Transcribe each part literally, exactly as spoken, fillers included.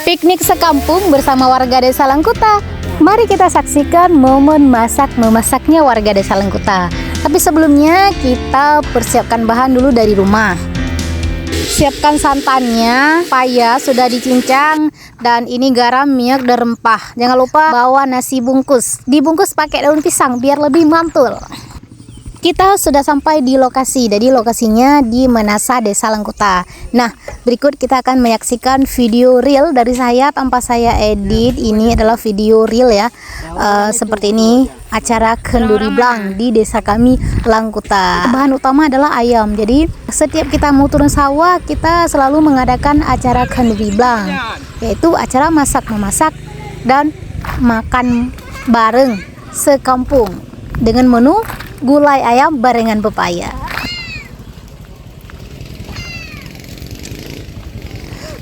Piknik sekampung bersama warga Desa Langkuta. Mari kita saksikan momen masak memasaknya warga Desa Langkuta. Tapi sebelumnya, kita persiapkan bahan dulu dari rumah. Siapkan santannya, paya sudah dicincang, dan ini garam, minyak, dan rempah. Jangan lupa bawa nasi bungkus. Dibungkus pakai daun pisang biar lebih mantul. Kita sudah sampai di lokasi. Jadi lokasinya di Menasah, Desa Langkuta. Nah, berikut kita akan menyaksikan video reel dari saya tanpa saya edit. Ini adalah video reel ya. Eh, seperti ini acara khanduri blang di desa kami, Langkuta. Bahan utama adalah ayam. Jadi setiap kita mau turun sawah, kita selalu mengadakan acara khanduri blang, yaitu acara masak memasak dan makan bareng sekampung dengan menu gulai ayam barengan pepaya.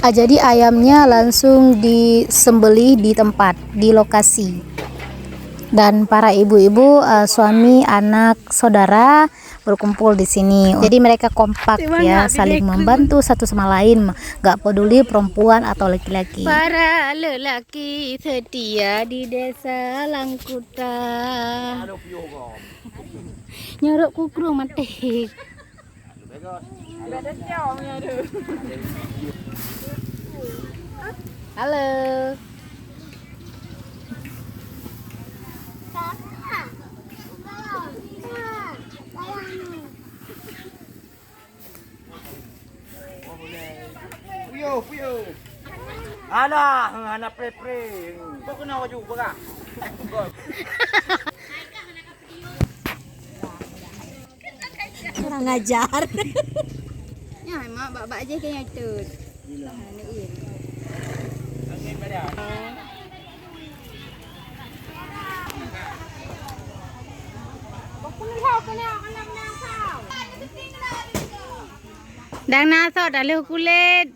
Ah, jadi ayamnya langsung disembelih di tempat, di lokasi. Dan para ibu-ibu, eh, suami, anak, saudara berkumpul di sini. Jadi mereka kompak ya, saling membantu satu sama lain, gak peduli perempuan atau laki-laki. Para lelaki setia di Desa Langkuta. Nyorok kukrung mati. Halo. Puyuh, puyuh. Alah, hana pre-pre. Kau kena baju pegang. Kurang ajar. Nyan, mak bak-bak je keu nyang tut. Bila? Ha, ni, iya. Dang na sot dah lheueh kulét.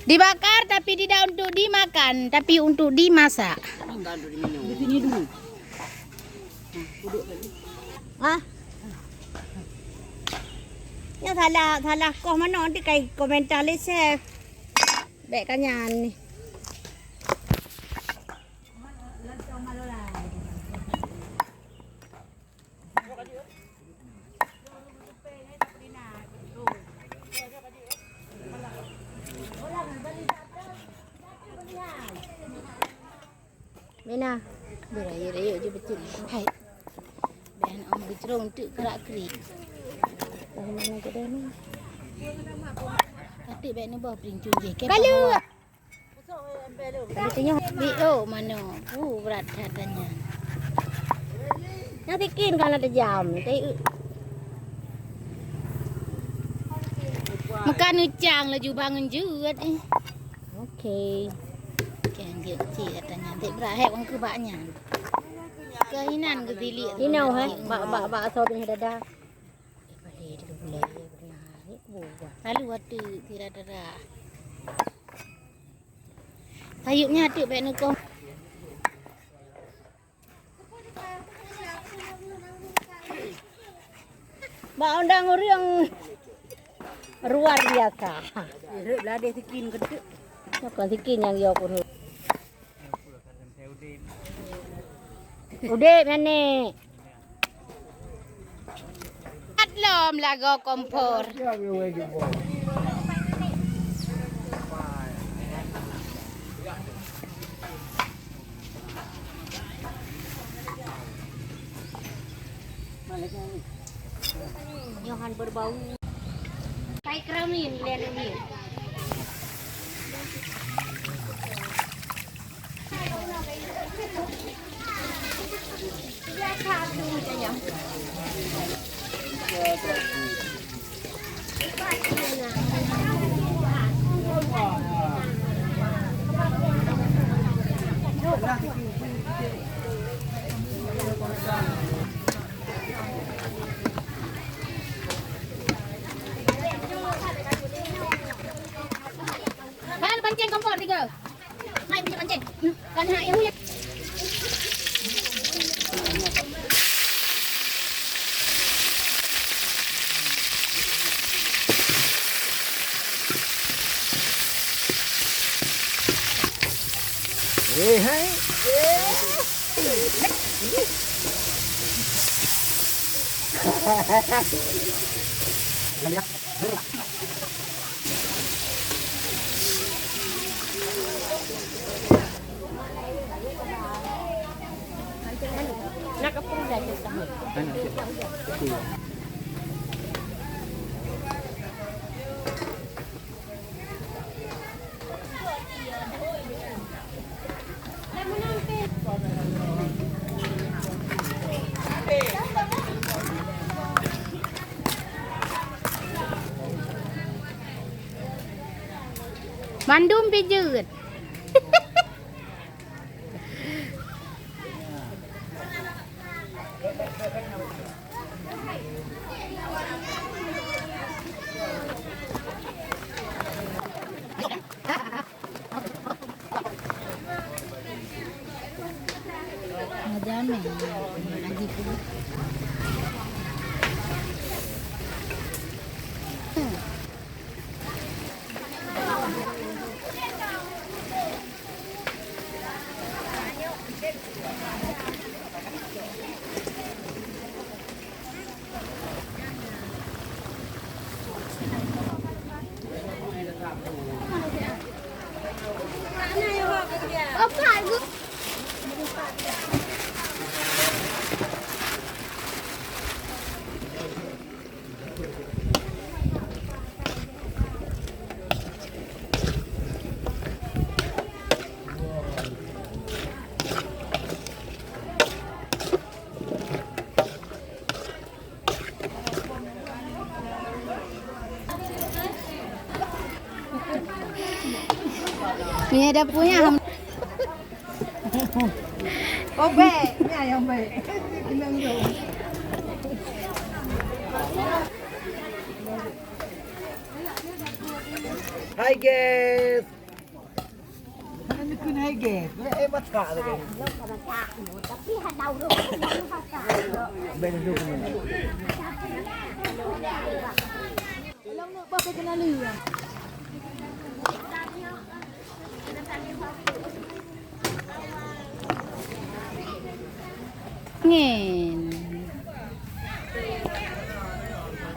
Dibakar tapi tidak untuk dimakan, tapi untuk dimasak. Di sini dulu. Ah. Ya salah, salah koh manoe nanti kai komentar lé chef. Bèk ka nyan ni. Mina. Berayeuk-rayeuk je beutôi. Hai. Bèk hana geucrong teuk krak-krik. Bagaimana keadaannya? Kateuk bèk neuboh peulincong jih. Kalu! Di oh mano. Uh, brat that nyan. Nyan sikin ka na teujam. Meuka neucang laju bangun jeuet eh. Oke. Kan dia cik katanya, dek berakhir orang ke bak nyan. Keuhinan ke silik. Inau, eh? Bak, bak, bak asoe pih dada. Eh, balik dia ke bulai, eh, pernah. Ni kebuah. Lalu ada kira-kira. Sayupnya ada baik nukong. Bak undang ureueng luar biasa. Rot beladeh sikin keudeuk. Bukan sikin nyang yo pun. Udép nyan ni. At lom lagoe kompor. Nyohan berbau. Kai keramin, lian ni. Hai, pancing kompor tiga. Hai, pancing, pancing. Mandum pih jeuet. Ni ada punya. Oh, baik. Ni ayam baik. Bilang dong. Hai, guys. Hana neukheun hai, guys. Eh, eh, masak lagi. Angin.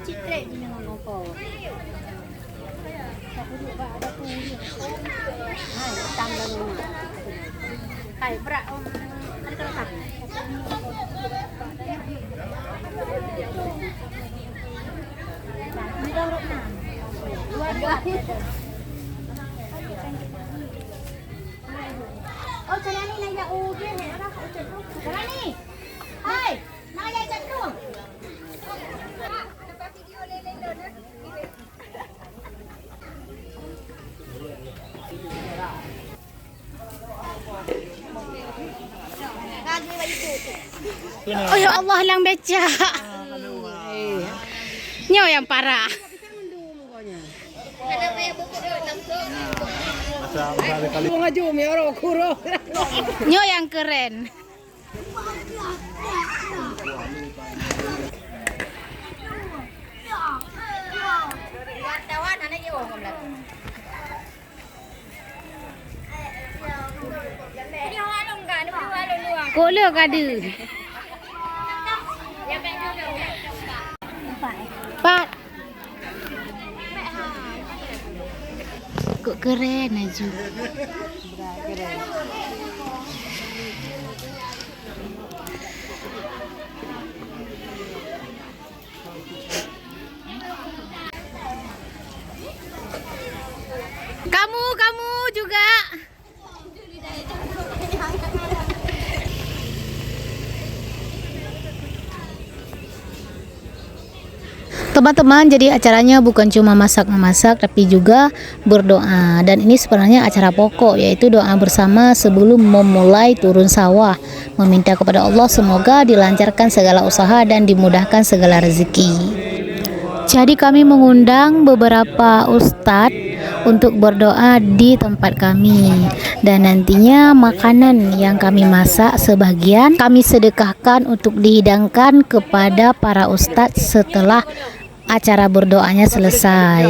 Citrek di dalam kompor. Hai, hitam lalu ni. Hai, berat, om. Ada kalau tak? Di dalam rumah. Dua, dua. Oh, Salani na jak u jih, eh, apa? U Salani. Hai, na jak cakung. Oh, ya Allah, lam becak. Nyoe nyang parah. Nyoe nyang keren. Koh le ka deuh. Pat. Kok keren laju. Kamu, kamu juga. Teman-teman, jadi acaranya bukan cuma masak-memasak, tapi juga berdoa. Dan ini sebenarnya acara pokok, yaitu doa bersama sebelum memulai turun sawah. Meminta kepada Allah semoga dilancarkan segala usaha dan dimudahkan segala rezeki. Jadi kami mengundang beberapa ustadz untuk berdoa di tempat kami. Dan nantinya makanan yang kami masak sebahagian kami sedekahkan untuk dihidangkan kepada para ustadz setelah acara berdoanya selesai.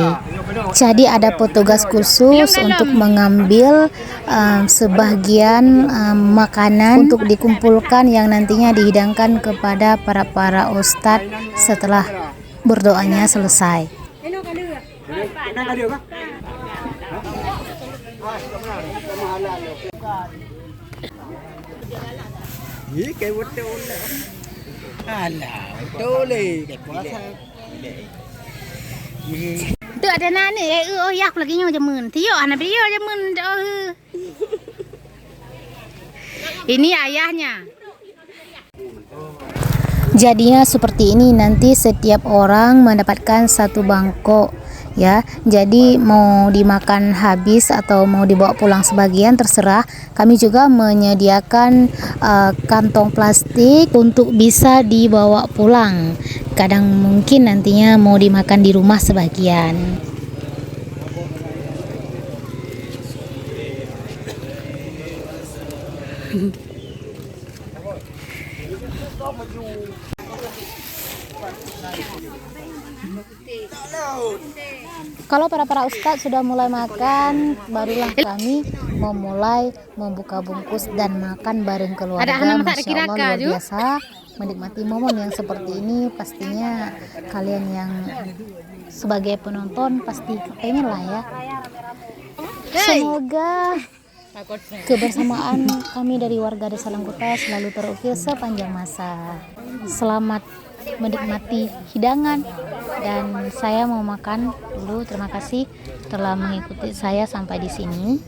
Jadi ada petugas khusus untuk mengambil, eh, sebahagian, eh, makanan untuk dikumpulkan yang nantinya dihidangkan kepada para-para ustadz setelah berdoanya selesai. Ih, kayak betul lah. Alah, betul leh. Kayak puasa. Tu ada nani, eh, oh, yak lagi nyoe jameun. Tiok anak dia jameun, oh. Ini ayahnya. Jadinya seperti ini, nanti setiap orang mendapatkan satu bangkok, ya. Jadi mau dimakan habis atau mau dibawa pulang sebagian, terserah. Kami juga menyediakan, eh, kantong plastik untuk bisa dibawa pulang. Kadang mungkin nantinya mau dimakan di rumah sebagian. Kalau para-para ustadz sudah mulai makan, barulah kami memulai membuka bungkus dan makan bareng keluarga. Ada anak masak. Masya Allah, luar biasa. Menikmati momen yang seperti ini, pastinya kalian yang sebagai penonton pasti kepengen lah ya. Semoga kebersamaan kami dari warga Desa Langkuta selalu terukir sepanjang masa. Selamat menikmati hidangan dan saya mau makan dulu. Terima kasih telah mengikuti saya sampai di sini.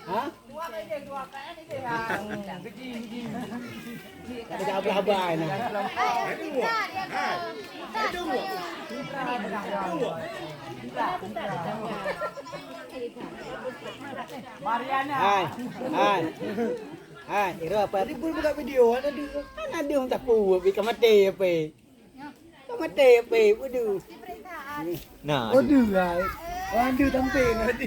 Ha? Ada abah-abah ni. Hai, hai. Hai, Ira apa? Ribut buka video, ada dia. Kan ada orang takut, ikan mati apa? Kau mati apa? Waduh. Nah, waduh, hai. Waduh, tampil nanti.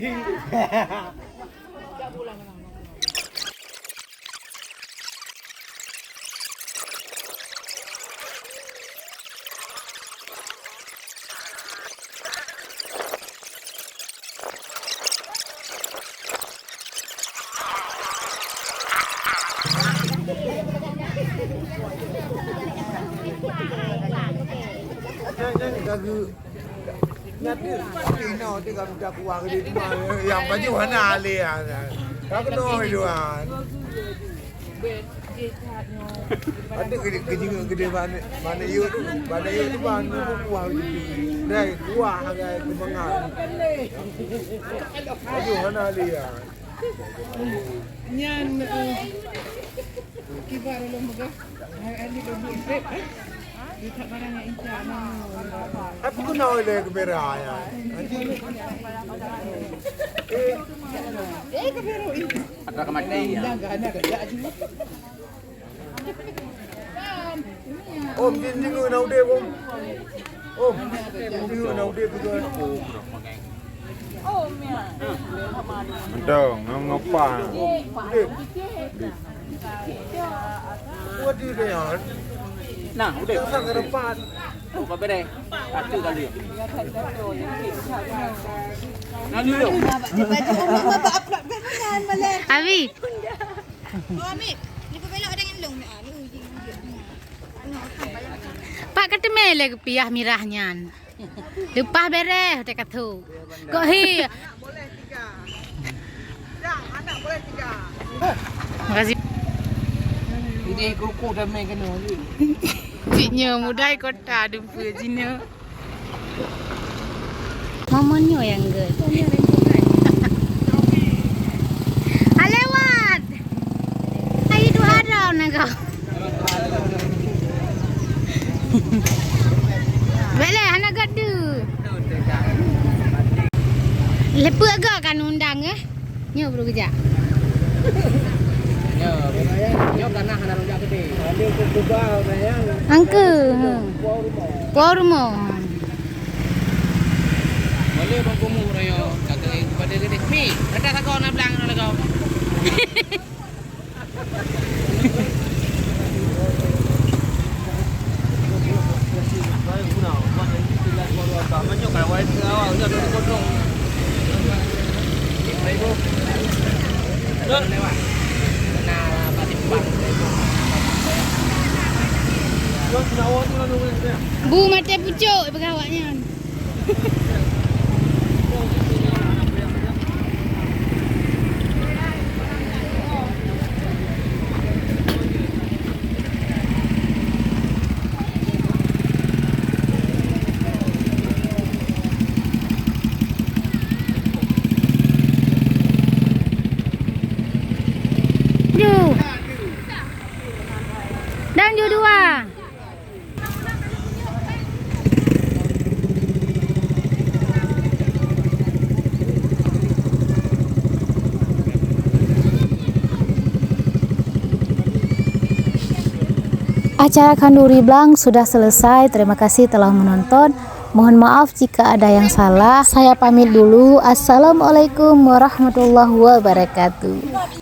Nyan, nyan ka geu-, nyan tu, inoe tu ka minta kuah gede tu mah, nyang baju hana aleh ah. Ka keunoe itu ah. Ada gede, gede, gede bana, bana yuk tu, bana yuk tu bana kuah gede. Dai kuah agak kemengan. Baju hana aleh ah. Nyan, eh, kibar ulôn peugah. Hai, hai, ni lôn buet trép, eh. Dia tak barang yang inca, no. Aku kenal dia ke Perak, ya. Eh, ke Perak, eh. Ada kematian. Dah, dah, dah, dah, dah. Om, jin jingeu na udeb, Om. Om, jin jingeu na udeb tu kan. Entong, ngapa? Udeb. Buat di dia. Nah, udeb. Sang ke depan. Buka bedai. Satu kali. Nah, dulu. Abi. Oh, Amik, ni peubelok dengan lông, Amik. Pak ka teumé lé geupiah mirah nyan. Leupah béreh, teuka tu. Kok hi? Makasih. Ini kuku dan main kena. Cik nyo mudai kota dumpeue jinoe. Mama nyo nyang gèt. Ah, lewat. Hai, dua harau na kau. Bèk lé, hana gèt du. Leupeu go kan undang, eh. Nyoe baru geujak. Nyoe, nyoe kana hana rujak gede. Angke, ha. Puang rumoh. Boleh bang kumuh raya. Kata pada gede. Mi, ada sago na blang na lagau. Bu maté pucuk peugah awak nyan. Ju. Dan ju dua. Acara Khanduri Blang sudah selesai. Terima kasih telah menonton. Mohon maaf jika ada yang salah. Saya pamit dulu. Assalamualaikum warahmatullahi wabarakatuh.